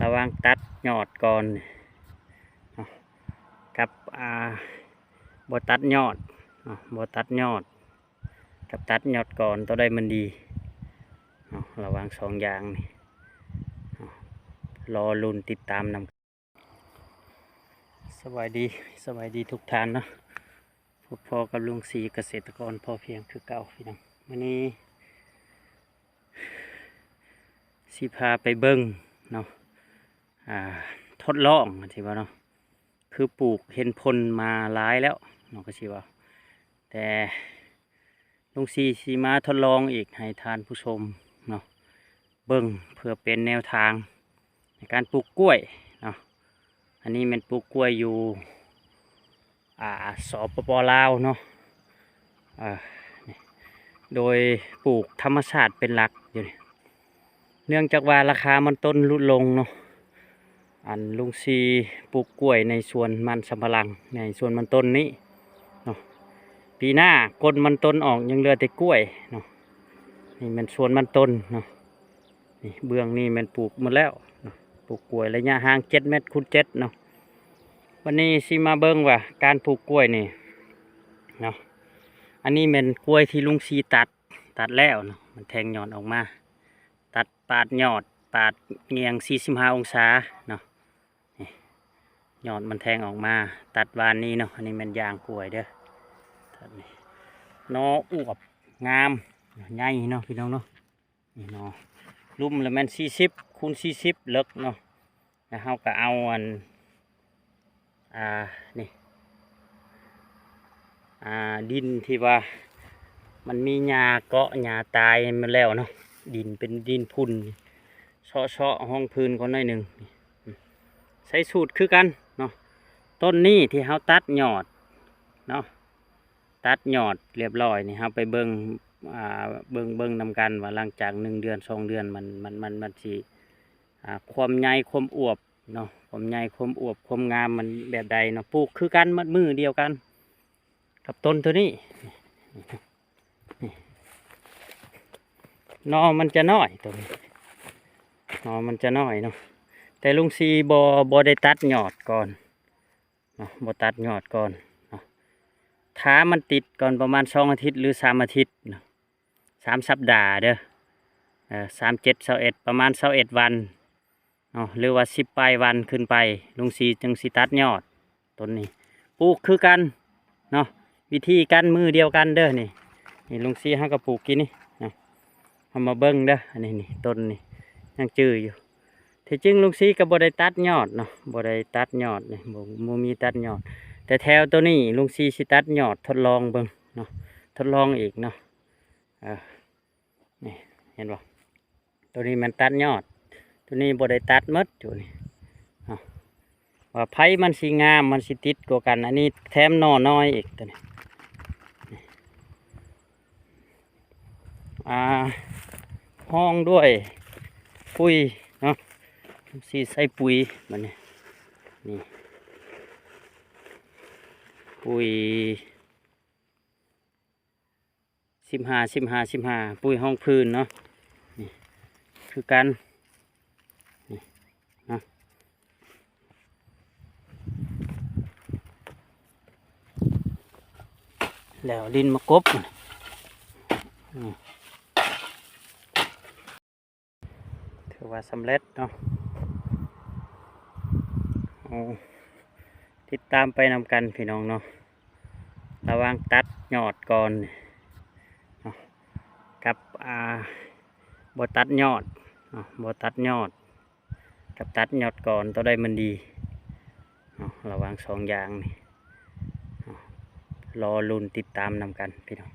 ລະຫວ່າງຕັດຍອດກ່ອນເນາະ ກັບ ອ່າ ບໍ່ຕັດຍອດເນາະ ບໍ່ຕັດຍອດ ກັບຕັດຍອດກ່ອນ ໂຕໃດມັນດີເນາະ ລະຫວ່າງສອງຢ່າງນີ້ເນາະ ລໍລຸ້ນຕິດຕາມນຳ. ສະບາຍດີ ສະບາຍດີທຸກທ່ານເນາະ ພົບພໍ້ກັບລຸງສີ ກະເສດຕະກອນພໍພຽງຄືເກົ່າພີ່ນ້ອງ. ມື້ນີ້ຊິພາໄປເບິ່ງເນາະ ອ່າ ທົດລອງ ຊິວ່າເນາະ ຄືປູກເຫັນຜົນມາຫຼາຍແລ້ວເນາະ ກະຊິວ່າ ແຕ່ລຸງສີຊິມາທົດລອງອີກໃຫ້ທ່ານຜູ້ຊົມເນາະ ເບິ່ງເພື່ອເປັນແນວທາງໃນການປູກກ້ວຍເນາະ. ອັນນີ້ແມ່ນປູກກ້ວຍຢູ່ ອ່າ ສປປ ລາວເນາະ ເອີ ນີ້ ໂດຍປູກທຳມະຊາດເປັນຫຼັກຢູ່ນີ້ ເນື່ອງຈາກວ່າລາຄາມັນຕົ້ນຫຼຸດລົງເນາະ. ອັນລຸງສີປູກກ້ວຍໃນສວນມັນສຳປະຫຼັງ ໃນສວນມັນຕົ້ນນີ້ເນາະ ປີໜ້າກົ້ນມັນຕົ້ນອອກ ຍັງເຫຼືອແຕ່ກ້ວຍເນາະ. ນີ້ແມ່ນສວນມັນຕົ້ນເນາະ ນີ້ເບື້ອງນີ້ແມ່ນປູກໝົດແລ້ວເນາະ ປູກກ້ວຍໄລຍະຫ່າງເຈັດແມັດຄູນເຈັດເນາະ. ວັນນີ້ຊິມາເບິ່ງວ່າການປູກກ້ວຍນີ້ເນາະ ອັນນີ້ແມ່ນກ້ວຍທີ່ລຸງສີຕັດ ຕັດແລ້ວເນາະ ມັນແທງຍອດອອກມາ ຕັດປາດຍອດ ປາດແງ່ງສີ່ສິບຫ້າອົງສາເນາະ. ນີ້ ຍອດມັນແທງອອກມາ ຕັດວານນີ້ເນາະ. ອັນນີ້ແມ່ນຢາງກ້ວຍເດີ ຕັດນີ້ ໜໍ່ອວບງາມ ໃຫຍ່ເນາະພີ່ນ້ອງເນາະ. ນີ້ເນາະ ລຸ່ມລະແມ່ນສີ່ສິບຄູນສີ່ສິບ ເລິກເນາະ. ແລ້ວເຮົາກະເອົາອັນ ອ່າ ນີ້ ອ່າ ດິນທີ່ວ່າມັນມີຫຍ້າເກາະ ຫຍ້າຕາຍໝົດແລ້ວເນາະ ດິນເປັນດິນຝຸ່ນ ເຊາະໆຮອງພື້ນກ່ອນໜ້ອຍໜຶ່ງ. ໃຊ້ສູດຄືກັນເນາະ ຕົ້ນນີ້ທີ່ເຮົາຕັດຍອດເນາະ ຕັດຍອດລຽບລ້ອຍນີ້ ເຮົາໄປເບິ່ງ ອ່າ ເບິ່ງ ເບິ່ງນຳກັນວ່າຫຼັງຈາກໜຶ່ງເດືອນສອງເດືອນ ມັນ ມັນ ມັນ ມັນຊິ ອ່າ ຄວາມໃຫຍ່ຄວາມອວບເນາະ ຄວາມໃຫຍ່ຄວາມອວບຄວາມງາມມັນແບບໃດເນາະ. ປູກຄືກັນໝົດ ມື້ດຽວກັນກັບຕົ້ນໂຕນີ້. ນີ້ ໜໍ່ມັນຈະນ້ອຍ ໂຕນີ້ ໜໍ່ມັນຈະນ້ອຍເນາະ ແຕ່ລຸງສີບໍ່ ບໍ່ໄດ້ຕັດຍອດກ່ອນເນາະ ບໍ່ຕັດຍອດກ່ອນເນາະ. ຖ້າມັນຕິດກ່ອນປະມານສອງອາທິດ ຫຼື ສາມອາທິດເນາະ ສາມສັບດາເດີ ເອີ ສາມ ເຈັດ ຊາວເອັດ ປະມານຊາວເອັດວັນເນາະ ຫຼືວ່າສິບປາຍວັນຂຶ້ນໄປ ລຸງສີຈຶ່ງຊິຕັດຍອດ. ຕົ້ນນີ້ປູກຄືກັນເນາະ ວິທີການມື້ດຽວກັນເດີ. ນີ້ ນີ້ລຸງສີເຮົາກະປູກກີ້ນີ້ເນາະ ເຮົາມາເບິ່ງເດີ. ອັນນີ້ ນີ້ ຕົ້ນນີ້ຍັງຈື່ຢູ່ ທີ່ຈິງລຸງສີກະບໍ່ໄດ້ຕັດຍອດເນາະ ບໍ່ໄດ້ຕັດຍອດນີ້ ບໍ່ ບໍ່ມີຕັດຍອດ ແຕ່ແຖວໂຕນີ້ລຸງສີຊິຕັດຍອດທົດລອງເບິ່ງເນາະ ທົດລອງອີກເນາະ. ເອີ ນີ້ ເຫັນບໍ່ ໂຕນີ້ແມ່ນຕັດຍອດ ໂຕນີ້ບໍ່ໄດ້ຕັດໝົດ ໂຕນີ້ເນາະ ວ່າໃຜມັນຊິງາມ ມັນຊິຕິດກວ່າກັນ. ອັນນີ້ແຖມໜໍ່ນ້ອຍອີກ ໂຕນີ້ ອ່າ ຮອງດ້ວຍປຸ໋ຍເນາະ ຊິໃສ່ປຸ໋ຍບັດນີ້ ນີ້ ປຸ໋ຍ ສິບຫ້າ ສິບຫ້າ ສິບຫ້າ ປຸ໋ຍຮອງພື້ນເນາະ ນີ້ຄືກັນ ນີ້ເນາະ ແລ້ວດິນມາກົບ ນີ້ ຖືວ່າສຳເລັດເນາະ. ເອົາ ຕິດຕາມໄປນຳກັນພີ່ນ້ອງເນາະ ລະຫວ່າງຕັດຍອດກ່ອນເນາະ ກັບ ອ່າ ບໍ່ຕັດຍອດເນາະ ບໍ່ຕັດຍອດ ກັບຕັດຍອດກ່ອນ ໂຕໃດມັນດີເນາະ ລະຫວ່າງສອງຢ່າງນີ້ເນາະ ລໍລຸ້ນຕິດຕາມນຳກັນພີ່ນ້ອງ.